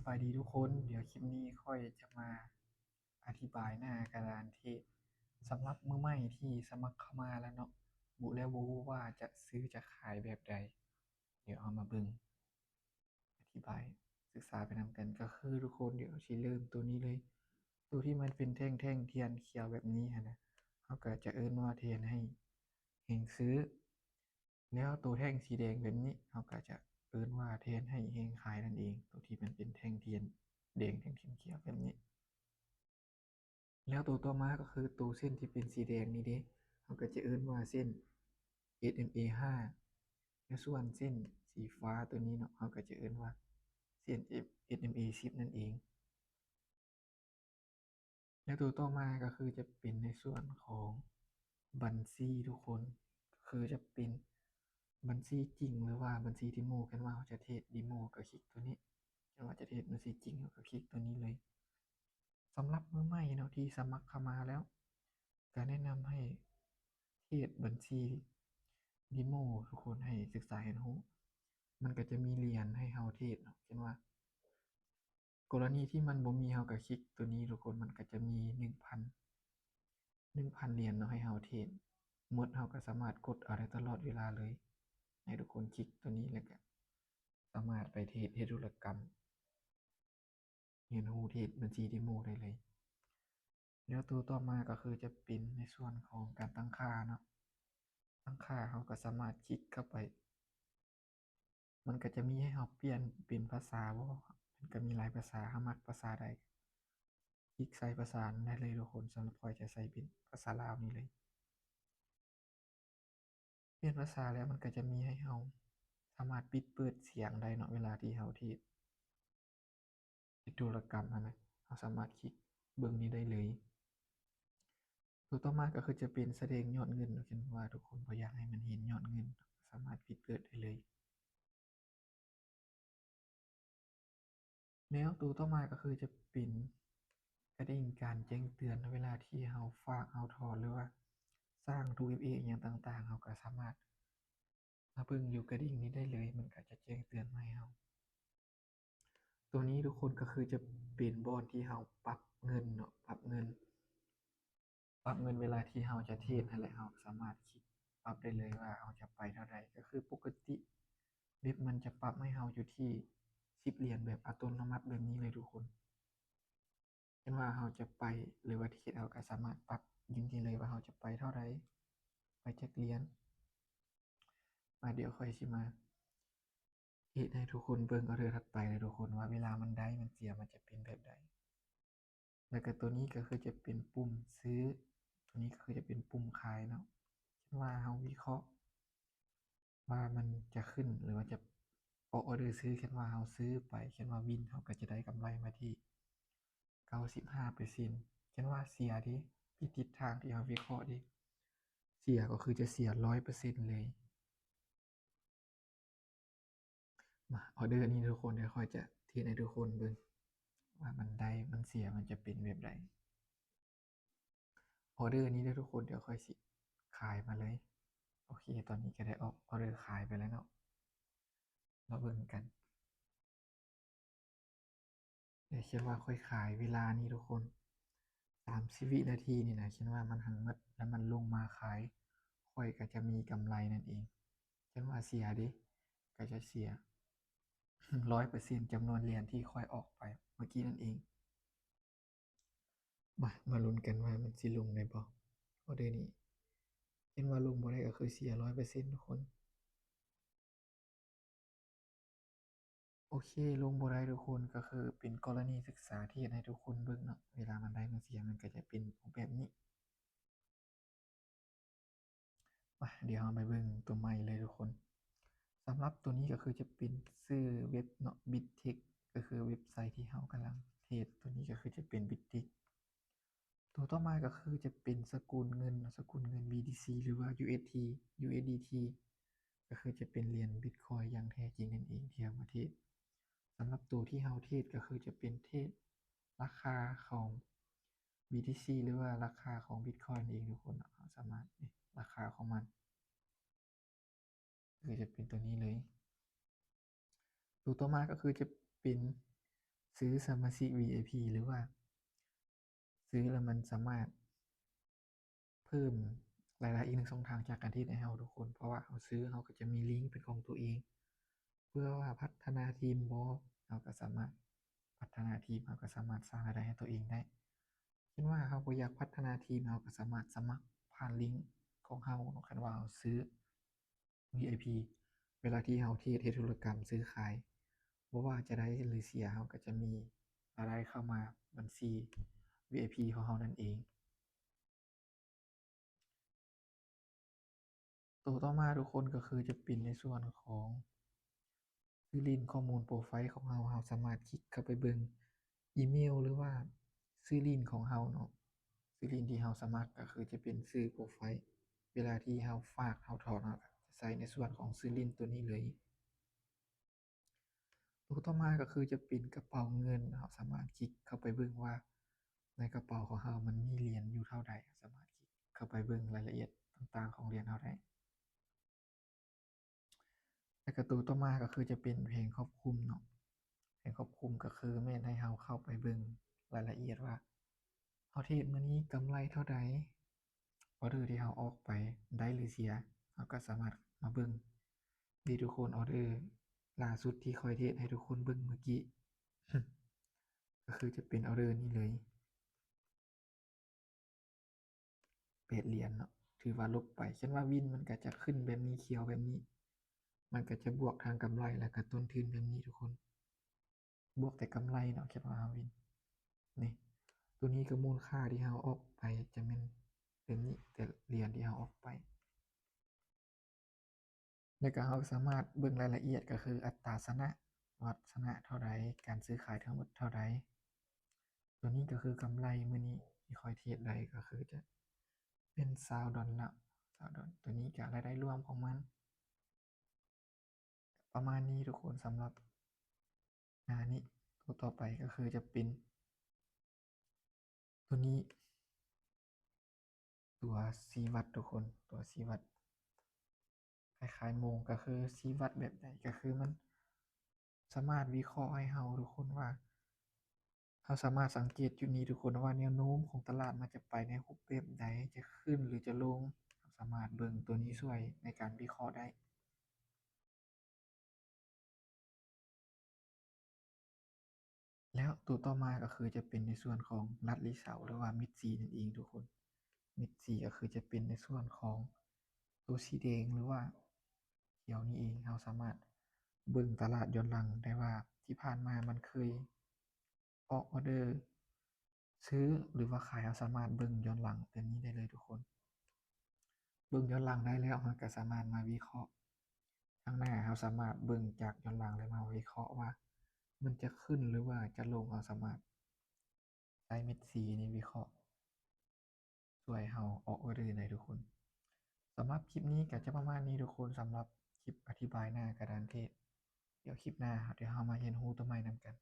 ບາຍດີທຸກຄົນ, ດຽວຄລິບນີ້ຂ້ອຍຈະມາອະທິບາຍໜ້າກະດານເທຣດ ສຳລັບມືໃໝ່ທີ່ສະໝັກເຂົ້າມາແລ້ວເນາະ, ບໍ່ ແລ້ວບໍ່ຮູ້ວ່າຈະຊື້ຈະຂາຍແບບໃດ. ດຽວເຮົາມາເບິ່ງ ອະທິບາຍສຶກສາໄປນຳກັນ. ກໍຄືທຸກຄົນ ດຽວຊິເລີ່ມໂຕນີ້ເລີຍ, ໂຕທີ່ມັນເປັນແທ່ງໆທຽນຂຽວແບບນີ້ຫັ້ນນະ, ເຮົາກໍຈະເອີ້ນວ່າແທ່ນໃຫ້ແຮງຊື້. ແລ້ວໂຕແທ່ງສີແດງແບບນີ້ ເຮົາກໍຈະເອີ້ນວ່າແທ່ນໃຫ້ແຮງຂາຍນັ້ນເອງ, ໂຕທີ່ມັນເປັນແທ່ງທຽນແດງ ແທ່ງທຽນຂຽວແບບນີ້. ແລ້ວໂຕຕໍ່ມາກໍຄືໂຕເສັ້ນທີ່ເປັນສີແດງນີ້ເດ້, ເຮົາກໍຈະເອີ້ນວ່າເສັ້ນ ເອສເອັມເອ ຫ້າ, ແລ້ວສ່ວນເສັ້ນສີຟ້າໂຕນີ້ເນາະ ເຮົາກໍຈະເອີ້ນວ່າເສັ້ນ ເອສເອັມເອ ສິບ ນັ້ນເອງ. ແລ້ວໂຕຕໍ່ມາກໍຄືຈະເປັນໃນສ່ວນຂອງບັນຊີທຸກຄົນ, ກໍຄືຈະເປັນບັນຊີຈິງ ຫຼືວ່າບັນຊີເດໂມ. ຄັນວ່າເຮົາຈະເທຣດເດໂມກໍຄລິກໂຕນີ້, ຄັນວ່າຈະເທຣດບັນຊີຈິງ ເຮົາກໍຄລິກໂຕນີ້ເລີຍ. ສຳລັບມືໃໝ່ເນາະ ທີ່ສະໝັກເຂົ້າມາແລ້ວ ກໍແນະນຳໃຫ້ເທຣດບັນຊີເດໂມທຸກຄົນ, ໃຫ້ສຶກສາຮຽນຮູ້. ມັນກໍຈະມີຫຼຽນໃຫ້ເຮົາເທຣດເນາະ, ເຊັ່ນວ່າ ກໍລະນີທີ່ມັນບໍ່ມີ ເຮົາກໍຄລິກໂຕນີ້ທຸກຄົນ, ມັນກໍຈະມີໜຶ່ງພັນ ໜຶ່ງພັນຫຼຽນເນາະ ໃຫ້ເຮົາເທຣດໝົດ. ເຮົາກໍສາມາດກົດເອົາໄດ້ຕະຫຼອດເວລາເລີຍ. ໃຫ້ທຸກຄົນຄລິກໂຕນີ້ ແລ້ວກໍສາມາດໄປເທຣດ ເຮັດທຸລະກຳ ຮຽນຮູ້ເທຣດບັນຊີເດໂມໄດ້ເລີຍ. ແລ້ວໂຕຕໍ່ມາກໍຄືຈະເປັນໃນສ່ວນຂອງການຕັ້ງຄ່າເນາະ, ຕັ້ງຄ່າເຮົາກໍສາມາດຄລິກເຂົ້າໄປ, ມັນກໍຈະມີໃຫ້ເຮົາປ່ຽນເປັນພາສາບໍ່, ມັນກໍມີຫຼາຍພາສາ, ເຮົາມັກພາສາໃດ ຄລິກໃສ່ພາສານັ້ນໄດ້ເລີຍທຸກຄົນ. ສຳລັບຂ້ອຍຈະໃສ່ເປັນພາສາລາວນີ້ເລີຍ. ປ່ຽນພາສາແລ້ວ ມັນກໍຈະມີໃຫ້ເຮົາສາມາດປິດເປີດສຽງໄດ້ເນາະ ເວລາທີ່ເຮົາເທຣດ ເຮັດທຸລະກຳຫັ້ນນະ, ເຮົາສາມາດຄລິກເບິ່ງນີ້ໄດ້ເລີຍ. ໂຕຕໍ່ມາກໍຄືຈະເປັນສະແດງຍອດເງິນເນາະ, ຄັນວ່າທຸກຄົນບໍ່ຢາກໃຫ້ມັນເຫັນຍອດເງິນ ສາມາດປິດເປີດໄດ້ເລີຍ. ແລ້ວໂຕຕໍ່ມາກໍຄືຈະເປັນກະດິ່ງການແຈ້ງເຕືອນ ເວລາທີ່ເຮົາຝາກ ເຮົາຖອນ ຫຼືວ່າສ້າງ ທູເອັຟເອ ອີ່ຫຍັງຕ່າງໆ ເຮົາກໍສາມາດມາເບິ່ງຢູ່ກະດິ່ງນີ້ໄດ້ເລີຍ, ມັນກໍຈະແຈ້ງເຕືອນມາໃຫ້ເຮົາ. ໂຕນີ້ທຸກຄົນ ກໍຄືຈະເປັນບ່ອນທີ່ເຮົາປັບເງິນເນາະ, ປັບເງິນ ປັບເງິນເວລາທີ່ເຮົາຈະເທຣດຫັ້ນແຫຼະ, ເຮົາສາມາດຄລິກປັບໄດ້ເລີຍວ່າເຮົາຈະໄປເທົ່າໃດ. ກໍຄືປົກກະຕິເວັບມັນຈະປັບໃຫ້ເຮົາຢູ່ທີ່ສິບຫຼຽນແບບອັດຕະໂນມັດແບບນີ້ເລີຍທຸກຄົນ. ເຊັ່ນວ່າເຮົາຈະໄປ ຫຼືວ່າເທຣດ ເຮົາກໍສາມາດປັບຢູ່ນີ້ເລີຍວ່າເຮົາຈະໄປເທົ່າໃດ, ໄປຈັກຫຼຽນ. ມາ ດຽວຂ້ອຍຊິມາ ເຮັດໃຫ້ທຸກຄົນເບິ່ງອອເດີຖັດໄປເດີທຸກຄົນ ວ່າເວລາມັນໄດ້ມັນເສຍມັນຈະເປັນແບບໃດ. ແລ້ວກໍຕົວນີ້ກໍຄືຈະເປັນປຸ່ມຊື້, ຕົວນີ້ກໍຄືຈະເປັນປຸ່ມຂາຍເນາະ. ຄັນວ່າເຮົາວິເຄາະວ່າມັນຈະຂຶ້ນ ຫຼືວ່າຈະອອກອອເດີຊື້, ຄັນວ່າເຮົາຊື້ໄປ ຄັນວ່າວິນ ເຮົາກໍຈະໄດ້ກຳໄລມາທີ່ເກົ້າສິບຫ້າເປີເຊັນ. ຄັນວ່າເສຍເດ, ຜິດທິດທາງທີ່ເຮົາວິເຄາະເດ, ເສຍກໍຄືຈະເສຍຮ້ອຍເປີເຊັນເລີຍ. ມາ ອອເດີນີ້ທຸກຄົນ ດຽວຂ້ອຍຈະເທຣດໃຫ້ທຸກຄົນເບິ່ງວ່າມັນໄດ້ມັນເສຍມັນຈະເປັນແບບໃດ. ອອເດີນີ້ເດີທຸກຄົນ ດຽວຂ້ອຍຊິຂາຍມາເລີຍ. ໂອເຄ ຕອນນີ້ກໍໄດ້ອອກອອເດີຂາຍໄປແລ້ວເນາະ, ມາເບິ່ງກັນ. ແຕ່ເຊັ່ນວ່າຂ້ອຍຂາຍເວລານີ້ທຸກຄົນ ສາມສິບວິນາທີນີ້ນະ, ເຊັ່ນວ່າມັນຫັງໝົດ ແລ້ວມັນລົງມາຂາຍ ຂ້ອຍກໍຈະມີກຳໄລນັ້ນເອງ. ເຊັ່ນວ່າເສຍເດ ກໍຈະເສຍຮ້ອຍເປີເຊັນຈຳນວນຫຼຽນທີ່ຂ້ອຍອອກໄປເມື່ອກີ້ນັ້ນເອງ. ມາ ມາລຸ້ນກັນວ່າມັນຊິລົງໄດ້ບໍ່ ອອເດີນີ້. ເຫັນວ່າລົງບໍ່ໄດ້ກໍຄືເສຍຮ້ອຍເປີເຊັນທຸກຄົນ. ໂອເຄ ລົງບໍ່ໄດ້ທຸກຄົນ, ກໍຄືເປັນກໍລະນີສຶກສາທີ່ເຮັດໃຫ້ທຸກຄົນເບິ່ງເນາະ, ເວລາມັນໄດ້ມັນເສຍ ມັນກໍຈະເປັນຮູບແບບນີ້. ມາ ດຽວເຮົາໄປເບິ່ງຕົວໃໝ່ເລີຍທຸກຄົນ. ສຳລັບຕົວນີ້ກໍຄືຈະເປັນຊື່ເວັບເນາະ ບິດເທັກ ກໍຄືເວັບໄຊທີ່ເຮົາກຳລັງເທຣດ, ຕົວນີ້ກໍຄືຈະເປັນບິດເທັກ. ຕົວຕໍ່ມາກໍຄືຈະເປັນສະກຸນເງິນເນາະ, ສະກຸນເງິນ ບີທີຊີ ຫຼືວ່າ ຢູເອສດີ ຢູເອສດີທີ ກໍຄືຈະເປັນຫຼຽນບິດຄອຍຢ່າງແທ້ຈິງນັ້ນເອງທີ່ເຮົາມາເທຣດ. ສຳລັບຕົວທີ່ເຮົາເທຣດກໍຄືຈະເປັນເທຣດລາຄາຂອງ ບີທີຊີ ຫຼືວ່າລາຄາຂອງບິດຄອຍນັ້ນເອງທຸກຄົນເນາະ. ເຮົາສາມາດ ນີ້ ລາຄາຂອງມັນ ຄືຈະເປັນຕົວນີ້ເລີຍ. ຕົວຕໍ່ມາກໍຄືຈະເປັນ ຊື້ສະມາຊິກ ວີໄອພີ ຫຼືວ່າຊື້ແລ້ວມັນສາມາດເພີ່ມລາຍໄດ້ອີກໜຶ່ງຊ່ອງທາງຈາກການເທຣດໃຫ້ເຮົາທຸກຄົນ ເພາະວ່າເຮົາຊື້ ເຮົາກໍຈະມີລິງເປັນຂອງຕົວເອງ ເພື່ອວ່າພັດທະນາທີມບໍ ເຮົາກໍສາມາດພັດທະນາທີມ ເຮົາກໍສາມາດສ້າງລາຍໄດ້ໃຫ້ຕົວເອງໄດ້. ເຊັ່ນວ່າເຮົາບໍ່ຢາກພັດທະນາທີມ ເຮົາກໍສາມາດສະໝັກຜ່ານລິງຂອງເຮົາເນາະ ຄັນວ່າເຮົາຊື້ ວີໄອພີ ເວລາທີ່ເຮົາເທຣດ ເຮັດທຸລະກຳຊື້ຂາຍ ບໍ່ວ່າຈະໄດ້ຫຼືເສຍ ເຮົາກໍຈະມີລາຍໄດ້ເຂົ້າມາບັນຊີ ວີໄອພີ ຂອງເຮົານັ້ນເອງ. ໂຕຕໍ່ມາທຸກຄົນ ກໍຄືຈະເປັນໃນສ່ວນຂອງຊື່ຫຼິ້ນ ຂໍ້ມູນໂປຣໄຟຂອງເຮົາ ເຮົາສາມາດຄລິກເຂົ້າໄປເບິ່ງອີເມວ ຫຼືວ່າຊື່ຫຼິ້ນຂອງເຮົາເນາະ ຊື່ຫຼິ້ນທີ່ເຮົາສະໝັກ ກໍຄືຈະເປັນຊື່ໂປຣໄຟ ເວລາທີ່ເຮົາຝາກ ເຮົາຖອນ ເຮົາກໍຈະໃສ່ໃນສ່ວນຂອງຊື່ຫຼິ້ນໂຕນີ້ເລີຍ. ໂຕຕໍ່ມາກໍຄືຈະເປັນກະເປົາເງິນ ເຮົາສາມາດຄລິກເຂົ້າໄປເບິ່ງວ່າໃນກະເປົາຂອງເຮົາມັນມີຫຼຽນຢູ່ເທົ່າໃດ ເຮົາສາມາດຄລິກເຂົ້າໄປເບິ່ງລາຍລະອຽດຕ່າງໆຂອງຫຼຽນເຮົາໄດ້. ແລ້ວກໍໂຕຕໍ່ມາກໍຄືຈະເປັນແຜງຄອບຄຸມເນາະ ແຜງຄອບຄຸມກໍຄືແມ່ນໃຫ້ເຮົາເຂົ້າໄປເບິ່ງລາຍລະອຽດວ່າເຮົາເທຣດມື້ນີ້ກຳໄລເທົ່າໃດ ອໍເດີທີ່ເຮົາອອກໄປໄດ້ຫຼືເສຍ ເຮົາກໍສາມາດມາເບິ່ງ ນີ້ທຸກຄົນ ອໍເດີລ່າສຸດທີ່ຂ້ອຍເທຣດໃຫ້ທຸກຄົນເບິ່ງເມື່ອກີ້ ກໍຄືຈະເປັນອໍເດີນີ້ເລີຍ ແປດຫຼຽນເນາະ ຖືວ່າຫຼົບໄປ. ຄັນວ່າວິນມັນກໍຈະຂຶ້ນແບບນີ້ ຂຽວແບບນີ້ ມັນກໍຈະບວກທັງກຳໄລ ແລ້ວກໍຕົ້ນທຶນແບບນີ້ທຸກຄົນ ບວກແຕ່ກຳໄລເນາະ ຄັນວ່າເຮົາວິນ ນີ້ ໂຕນີ້ກໍມູນຄ່າທີ່ເຮົາອອກໄປຈະແມ່ນແບບນີ້ ແຕ່ຫຼຽນທີ່ເຮົາອອກໄປ. ແລ້ວກໍເຮົາສາມາດເບິ່ງລາຍລະອຽດ ກໍຄືອັດຕາຊະນະ ວ່າຊະນະເທົ່າໃດ ການຊື້ຂາຍທັງໝົດເທົ່າໃດ. ໂຕນີ້ກໍຄືກຳໄລມື້ນີ້ທີ່ຂ້ອຍເທຣດໄດ້ ກໍຄືຈະເປັນຊາວດອນລາ ຊາວດອນ ໂຕນີ້ກໍລາຍໄດ້ລວມຂອງມັນ ປະມານນີ້ທຸກຄົນ ສຳລັບໜ້ານີ້. ໂຕຕໍ່ໄປກໍຄືຈະເປັນໂຕນີ້ ຕົວຊີ້ວັດທຸກຄົນ ຕົວຊີ້ວັດ ຄ້າຍໆໂມງ ກໍຄືຊີ້ວັດແບບໃດ ກໍຄືມັນສາມາດວິເຄາະໃຫ້ເຮົາທຸກຄົນວ່າ ເຮົາສາມາດສັງເກດຈຸດນີ້ທຸກຄົນວ່າແນວໂນ້ມຂອງຕະຫຼາດມັນຈະໄປໃນຮູບແບບໃດ ຈະຂຶ້ນຫຼືຈະລົງ ເຮົາສາມາດເບິ່ງຕົວນີ້ຊ່ວຍໃນການວິເຄາະໄດ້. ແລ້ວໂຕຕໍ່ມາກໍຄືຈະເປັນໃນສ່ວນຂອງລັດລີເຊົາ ຫຼືວ່າເມັດສີນັ້ນເອງທຸກຄົນ. ເມັດສີກໍຄືຈະເປັນໃນສ່ວນຂອງໂຕສີແດງ ຫຼືວ່າຂຽວນີ້ເອງ. ເຮົາສາມາດເບິ່ງຕະຫຼາດຍ້ອນຫຼັງໄດ້ວ່າທີ່ຜ່ານມາມັນເຄີຍອອກອໍເດີຊື້ ຫຼືວ່າຂາຍ ເຮົາສາມາດເບິ່ງຍ້ອນຫຼັງແບບນີ້ໄດ້ເລີຍທຸກຄົນ. ເບິ່ງຍ້ອນຫຼັງໄດ້ແລ້ວ ເຮົາກໍສາມາດມາວິເຄາະ ຂ້າງໜ້າເຮົາສາມາດເບິ່ງຈາກຍ້ອນຫຼັງ ແລ້ວມາວິເຄາະວ່າມັນຈະຂຶ້ນ ຫຼືວ່າຈະລົງ. ເຮົາສາມາດໃຊ້ເມັດສີນີ້ວິເຄາະ ຊ່ວຍເຮົາອອກອໍເດີໄດ້ທຸກຄົນ. ສຳລັບຄລິບນີ້ກໍຈະປະມານນີ້ທຸກຄົນ ສຳລັບຄລິບອະທິບາຍໜ້າກະດານເທຣດ. ດຽວຄລິບໜ້າ ດຽວເຮົາມາຮຽນຮູ້ຕົວໃໝ່ນຳກັນ.